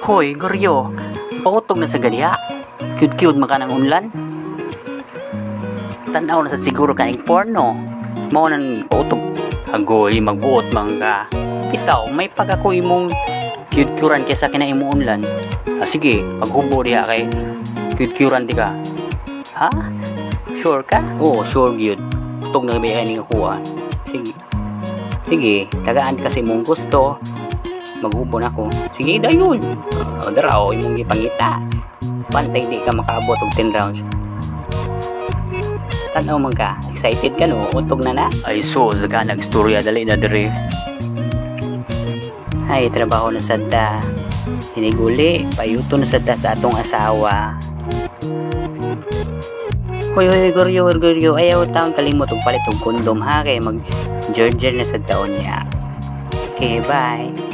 Hoy, Goryo, pautog na sa gadiha. Cute-cute man ka ng unlan. Tanaw na sa siguro ka ning porno. Mao nang pautog. Agoy, magbuot man ka. Bitaw, may pag ako imong cute-curan kaysa kina imong unlan. Ah, sige, paghubo diha kay cute-curan di ka. Ha? Sure ka? Oo, sure gyud. Utog na ba ning kuha? Sige. Sige, tagaan kasi imong gusto. Maghubo na ko. Sige, dayon. Dara o imong gipangita. Pantay di ka makaabot og 10 rounds. Tanaw man ka. Excited ka, no? Utog na na. Ay so, ka nagstorya, dali na dire. Ay, trabaho na sad ta. Hiniguli, payuto na sad ta sa atong asawa. Hoy, hoy, Goryo, Goryo, ayaw taon kalimot og palit og kondom ha, kay mag jerjer na sa taon niya. Okay, bye.